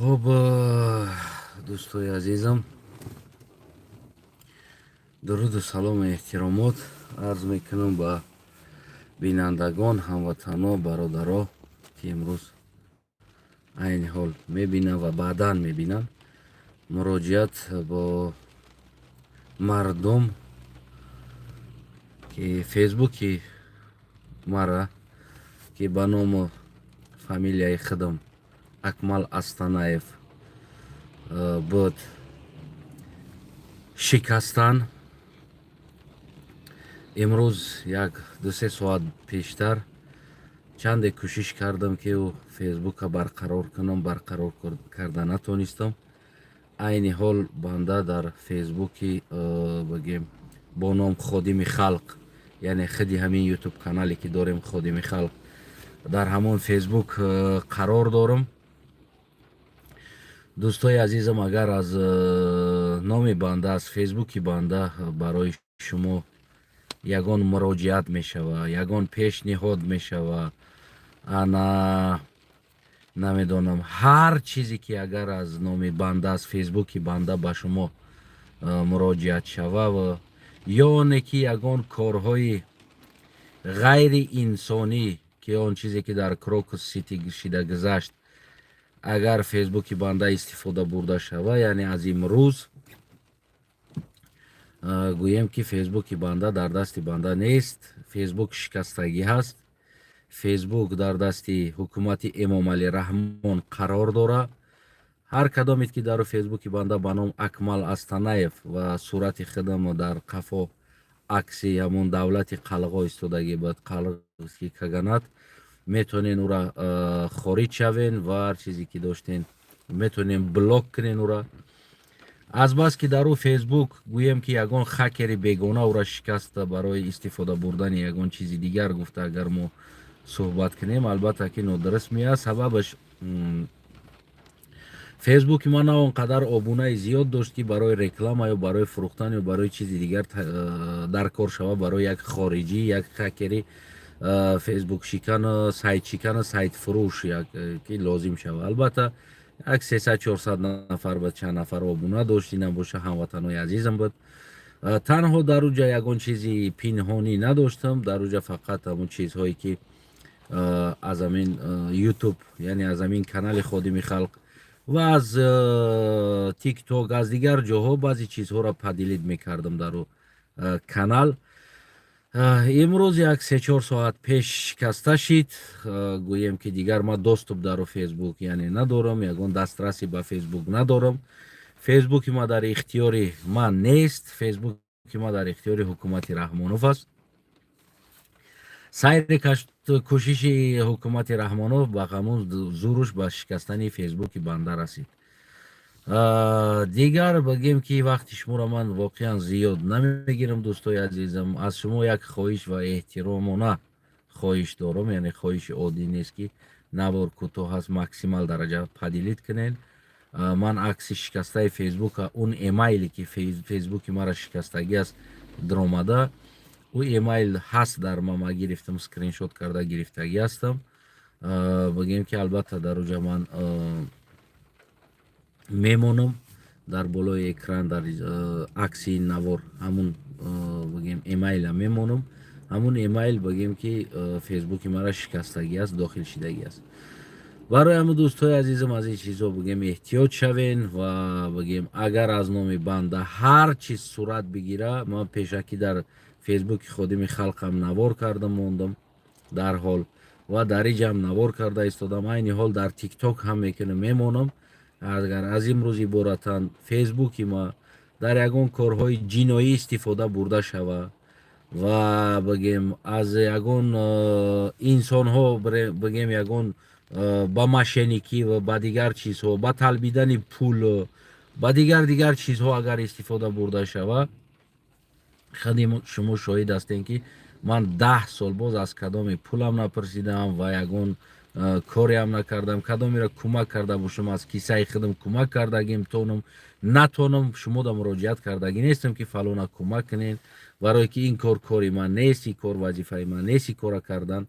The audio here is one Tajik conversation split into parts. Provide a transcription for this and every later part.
Хуб, дӯстои азизам, дуруду салому эҳтиромот арз мекунам ба бинандагон, ҳамватано, бародаро, ки имрӯз айни ҳол мебинанд ва баъдан мебинанд. Муроҷиат бо мардум, ки Фейсбуки мара, ки ба ному фамилияи худам Акмал Астанаев буд, шикастан. Имрӯз як 2-3 соат пештар чанде кӯшиш кардам, ки ӯ Фейсбука барқарор кунам, барқарор карда натонистам. Айни ҳол банда дар Фейсбуки бигем бо ном «Ходими халқ», яъне худи ҳамин Ютуб канале, ки дорем, «Ходими халқ», дар ҳамон Фейсбук қарор дорам. Дӯстои азизам, агар аз номи банда, аз Фейсбуки банда барои шумо ягон муроҷиат мешава, ягон пешниҳод мешава, ана намедонам, ҳар чизе ки агар аз номи банда, аз Фейсбуки банда ба шумо муроҷиат шава, ё не ки ягон корҳои ғайриинсонӣ, ки он чизе ки дар Крокус Сити шида гузашт, агар Фейсбуки банда истифода бурда шава, яъне аз имрӯз гӯем, ки Фейсбуки банда дар дасти банда нест, Фейсбук шикастагӣ ҳаст, Фейсбук дар дасти ҳукумати Эмомалӣ Раҳмон қарор дорад. Ҳар кадомед, ки дару Фейсбуки банда ба ном Акмал Астанаев ва сурати худам дар қафо акси ҳамон давлати қалғо истодагӣ буд, Қалғский каганат, метавонен ӯра хориҷ шавен ва ҳар чизе ки доштен, метавонем блок кунен ӯра. Азбаски дар ӯ Фейсбук, гӯем, ки ягон хакери бегона ӯра шикаста барои истифода бурдани ягон чизи дигар гуфта, агар мо суҳбат кунем, албатта ки нодуруст меяд. Сабабаш, Фейсбуки ман на он қадар обунаи зиёд дошт, ки барои реклама ё барои фурӯхтан ё барои чизи дигар дар кор шава. Барои як хориҷӣ, як хакери фейсбукшикану сайтшикану сайтфурӯш ки лозим шава. Албатта, як 300-400 нафар буд, чанд нафар обуна дошт, инам боша ҳамватанои азизам буд. Танҳо дар уҷа ягон чизи пинҳонӣ надоштам. Дар уҷа фақат ҳамон чизҳое, ки аз ҳамин Ютуб, яъне аз ҳамин канали «Ходими халқ» ва аз ТикТок, аз дигар ҷоҳо баъзе чизҳоро поделить мекардам дар канал. Имрӯз як 3-4 соат пеш шикаста шид. Гӯем, ки дигар ман доступ дар Фейсбук, яъне, надорам, ягон дастрасӣ ба Фейсбук надорам. Фейсбуки ма дар ихтиёри ман нест, Фейсбуки ма дар ихтиёри ҳукумати Раҳмонов аст. Сайри кӯшиши ҳукумати Раҳмонов ба ҳамун зуруш ба шикастани Фейсбуки банда расид. Дигар бигем, ки вақти шуморо ман воқеан зиёд намегирам. Дӯстои азизам, аз шумо як хоҳиш ва эҳтиромона хоҳиш дорам, яъне хоҳиши оддӣ нест, ки навор кӯтоҳ аст, максимал дараҷа поделить кунед. Ман акси шикастаи Фейсбука, он эмайле, ки Фейсбуки мара шикастагӣ аст, даромада, ӯ эмайл ҳаст дар ма гирифтам, скриншот карда гирифтагӣ ҳастам. Бигем, ки албатта дар уҷа ман мемонам дар болои экран, дар акси навор ҳамун, бигем, эмайла мемонам. Ҳамун эмайл, бигем, ки Фейсбуки мара шикастагӣ аст, дохил шидагӣ аст. Барои ҳамун, дӯстҳои азизам, аз ин чизҳо, бигем, эҳтиёт шавен ва, бигем, агар аз номи банда ҳар чиз сурат бигира, ман пешакӣ дар Фейсбуки «Ходими халқам» навор кардам, мондам дар ҳол ва дар иҷам навор карда истодам, айни ҳол дар ТикТок ҳам мекунам, мемонам. Агар аз имрӯз иборатан Фейсбуки ма дар ягон корҳои ҷиноӣ истифода бурда шава ва, бигем, аз ягон инсонҳо, бигем, ягон ба мошенникӣ ва ба дигар чизҳо, ба талбидани пул, ба дигар дигар чизҳо агар истифода бурда шава, худи шумо шоҳид ҳастем, ки ман 10 сол боз аз кадоме пулам напурсидам ва ягон кореам накардам. Кадомеро кӯмак карда бошам, аз кисаи худам кӯмак кардагим. Тонам натонам, шумо да муроҷиат кардагӣ нестам, ки фалона кӯмак кунед, барое ки ин кор кори ман нест, ин кор вазифаи ман нест, ин кора кардан.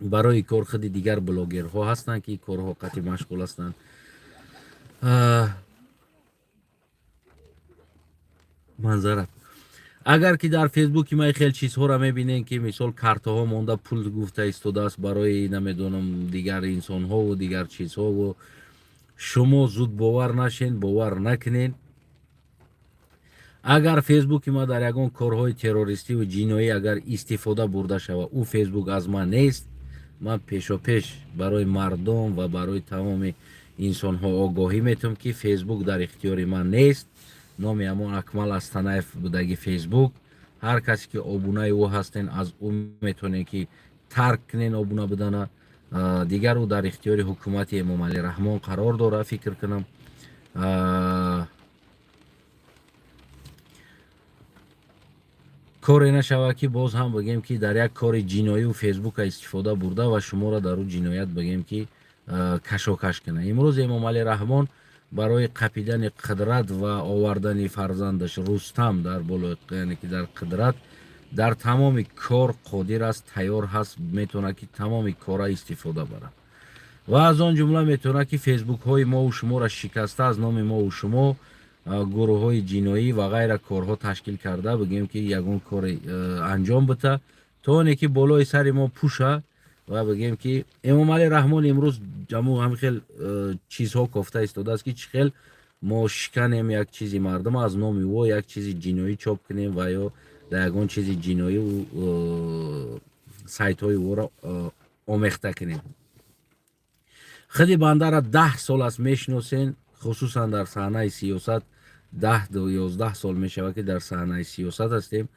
Барои кор худи дигар блогерҳо ҳастанд, ки корҳо қатъи машғул ҳастанд. Манзарат, агар ки дар Фейсбуки ман хел чизҳоро мебинем, ки мисол картаҳо монда, пул гуфта истодааст барои намедонам дигар инсонҳову дигар чизҳову, шумо зуд бовар нашен, бовар накунед. Агар Фейсбуки ма дар ягон корҳои террористиву ҷиноӣ агар истифода бурда шавад, ӯ Фейсбук аз ман нест. Ман пешопеш барои мардум ва барои тамоми инсонҳо огоҳӣ метавам, ки Фейсбук дар ихтиёри ман нест. Номи ҳамон Акмал Астанаев будаги Фейсбук. Ҳар касе ки обунаи ӯ ҳастен, аз ӯ метавонед, ки тарк кунен обуна будана. Дигар ӯ дар ихтиёри ҳукумати Эмомалӣ Раҳмон қарор дорад, фикр кунам. Коре нашавад, ки боз ҳам бигем, ки дар як кори ҷиноию Фейсбука истифода бурда ва шуморо дар ӯ ҷиноят, бигем, ки кашокаш кунад. Имрӯз Эмомалӣ Раҳмон барои қапидани қудрат ва овардани фарзандаш Рустам дар боло, яъне ки дар қудрат, дар тамоми кор қодир аст, тайёр ҳаст, метавонад, ки тамоми кора истифода барад ва аз он ҷумла метавонад, ки Фейсбукҳои мову шуморо шикаста, аз номи мову шумо гурӯҳҳои ҷиноӣ ва ғайра корҳо ташкил карда, бигӯем, ки ягон коре анҷом бита, то оне ки болои сари мо пуша. Ва бигӯем, ки Эмомалӣ Раҳмон имрӯз ҳамин хел чизҳо кофта истодааст, ки чӣ хел мо шиканем як чизи мардум, аз номи ӯ як чизи ҷиноӣ чоп кунем ва ё дар ягон чизи ҷиноӣ сайтҳои ӯро омехта кунем. Худи бандара 10 сол аст мешиносен, хусусан дар саҳнаи сиёсат 10-11 сол мешавад, ки дар саҳнаи сиёсат ҳастем,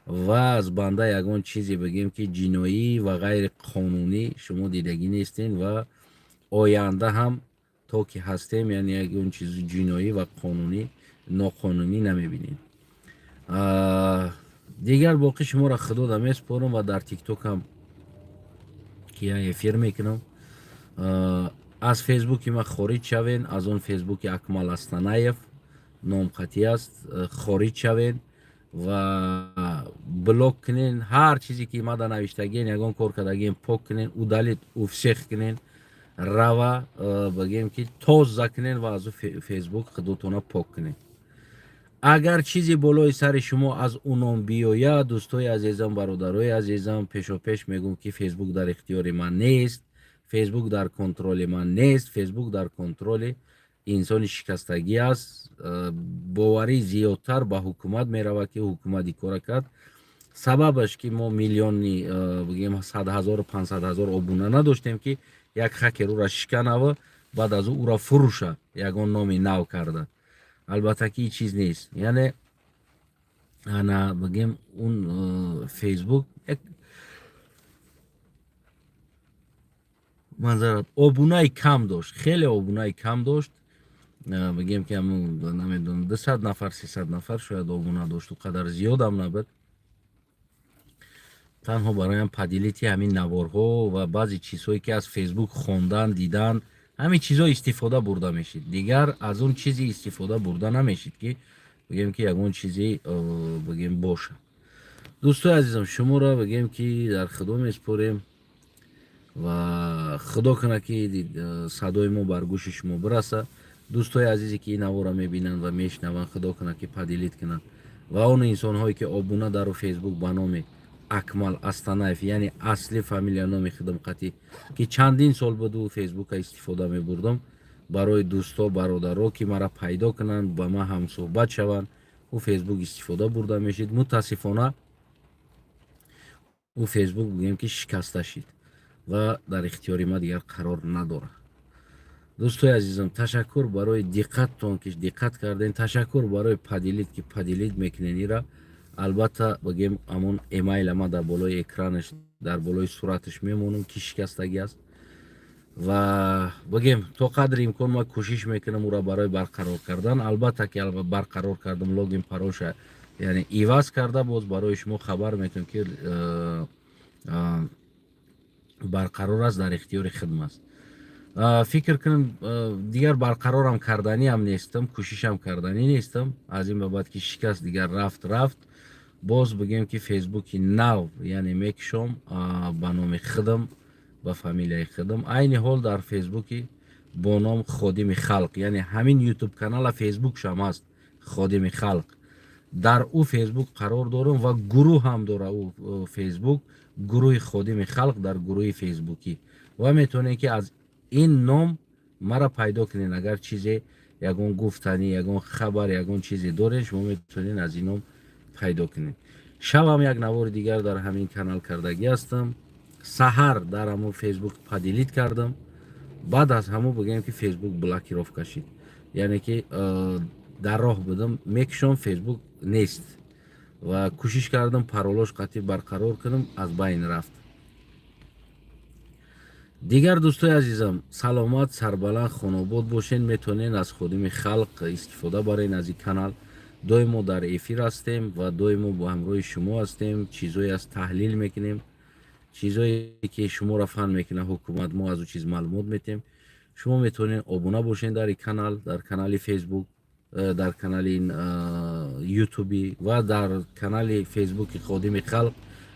ва аз банда ягон чизе, бигем, ки ҷиноӣ ва ғайриқонунӣ шумо дидагӣ нестен ва оянда ҳам то ки ҳастем, яъне ягон чизи ҷиноӣ ва қонунӣ, ноқонунӣ намебинем. Дигар боқӣ шуморо худода месупорам ва дар Тиктокам ки я эфир мекунам, аз Фейсбуки ман хориҷ шавен, аз он Фейсбуки Акмал Астанаев номқатӣ аст, хориҷ шавен ва блок кунен. Ҳар чизе ки мада навиштагиен, ягон кор кардагиен, пок кунен, удалить у всех кунен, рава, бигем, ки тоза кунен ва аз ӯ Фейсбук худотона пок кунен. Агар чизе болои сари шумо аз ӯ ном биёяд, дӯстои азизам, бародарои азизам, пешопеш мегӯм, ки Фейсбук дар ихтиёри ман нест, Фейсбук дар контроли ман нест, Фейсбук дар контроли инсони шикастагӣ аст. Боварӣ зиёдтар ба ҳукумат меравад, ки ҳукумат ин кора кард. Сабабаш ки мо миллиони, бигем, 100 0-у 500 000 обуна надоштем, ки як хакер ӯра шиканава, баъд аз ӯ ӯра фурӯша, ягон номи нав карда. Албатта ки ин чиз нест, яъне ана, бигем, он Фейсбук як манзарат обунаи кам дошт, хеле обунаи кам дошт, бигем, ки намедонам, 200 нафар, 300 нафар шояд обуна дошт, қадар зиёдам набуд. Танҳо бароям поделить ҳамин наворҳо ва баъзе чизҳое, ки аз Фейсбук хондан, дидан, ҳамин чизҳо истифода бурда мешид. Дигар аз он чизе истифода бурда намешид, ки бигем, ки ягон чизе, бигем, бошад. Дӯстои азизам, шуморо, бигем, ки дар Худо месупорем ва Худо кунад, ки садои мо бар гӯши шумо бирасад. Дӯстои азизе, ки ин наворро мебинанд ва мешунаванд, Худо кунад, ки поделить кунанд ва он инсонҳое, ки обуна дару Фейсбук ба номи Акмал Астанаев, яъне асли фамилия, номи худам қатӣ, ки чандин сол буду Фейсбука истифода мебурдам барои дӯсто, бародаро, ки маро пайдо кунанд, ба ман ҳамсӯҳбат шаванд, ӯ Фейсбук истифода бурда мешид. Мутаассифона, ӯ Фейсбук, бигӯем, ки шикаста шид ва дар ихтиёри ма дигар қарор надорад. Дӯстои азизам, ташаккур барои диққаттон, ки диққат кардем. Ташаккур барои поделить, ки поделить мекунен ира. Албатта, бигем, ҳамон эмайла ма дар болои экранаш, дар болои сураташ мемонам, ки шикастагӣ аст, ва, бигем, то қадри имкон ман кӯшиш мекунам ӯро барои барқарор кардан. Албатта ки барқарор кардам, логин, паролша, яъне иваз карда, боз барои шумо хабар метавон, ки барқарор аст, дар ихтиёри хидм аст. Фикр кунам, дигар барқарорам карданиам нестам, кӯшишам карданӣ нестам. Аз ин ба баъд ки шикаст, дигар рафт, рафт. Боз, бигем, ки Фейсбуки нав, яъне, мекушом ба номи худам. Ба фамилияи худам. Айни ҳол дар Фейсбуки бо ном «Ходими халқ», яъне ҳамин Ютуб канала Фейсбукшам ҳаст, «Ходими халқ». Дар ӯ Фейсбук қарор дорам ва гурӯҳ ҳам дора ӯ Фейсбук, гурӯҳи «Ходими халқ» дар гурӯҳи фейсбукӣ, ва метавонед, ки аз ин ном мара пайдо кунед. Агар чизе, ягон гуфтанӣ, ягон хабар, ягон чизе доред, шумо метавонед аз ин ном пайдо кунед. Шабам як навори дигар дар ҳамин канал кардагӣ ҳастам. Саҳар дар ҳамон Фейсбук поделить кардам. Баъд аз ҳамон, бигӯем, ки Фейсбук блокировка шид, яъне ки дар роҳ будам, мекушом, Фейсбук нест ва кӯшиш кардам паролош қатъӣ барқарор кунам, аз байн рафт. Дигар, дӯстои азизам, саломат, сарбаланд, хонобод бошен. Метавонед аз «Ходими халқ» истифода барен, аз ин канал. Доимо дар эфир ҳастем ва доимо бо ҳамроҳи шумо ҳастем. Чизҳое аз таҳлил мекунем, чизҳое ки шуморо фан мекунад ҳукумат, мо аз ӯ чиз маълумот метем. Шумо метавонед обуна бошед дар ин канал, дар канали Фейсбук, дар канали Ютуби ва дар канали Фейсбуки «Ходими халқ»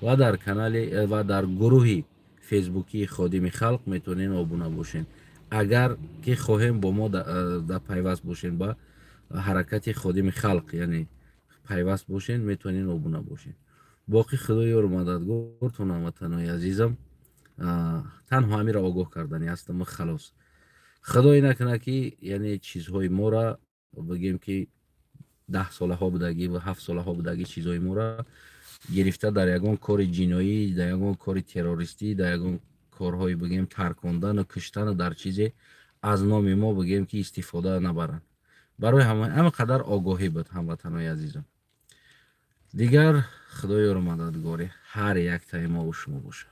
ва дар канали ва дар гурӯҳи фейсбукии «Ходими халқ» метавонед обуна бошед. Агар ки хоҳем, бо мо дар пайваст бошед, ба ҳаракати «Ходими халқ», яъне пайваст бошед, метавонед обуна бошед. Боқӣ Худо ёру мададгортон, ҳамватанои азизам. Танҳо ҳамиро огоҳ кардани ҳастам, халос. Худое накунад, ки яъне чизҳои моро, бигем, ки 10 солаҳо будагӣ ва 7 солаҳо будагӣ, чизҳои моро гирифта дар ягон кори ҷиноӣ, дар ягон кори террористӣ, дар ягон корҳои, бигем, таркондану куштану дар чизе аз номи мо, бигем, ки истифода набаранд. Барои ҳама қадар огоҳӣ буд, ҳамватанои азизам. Дигар Худоёру мададгори ҳар яктаи мову шумо бошад.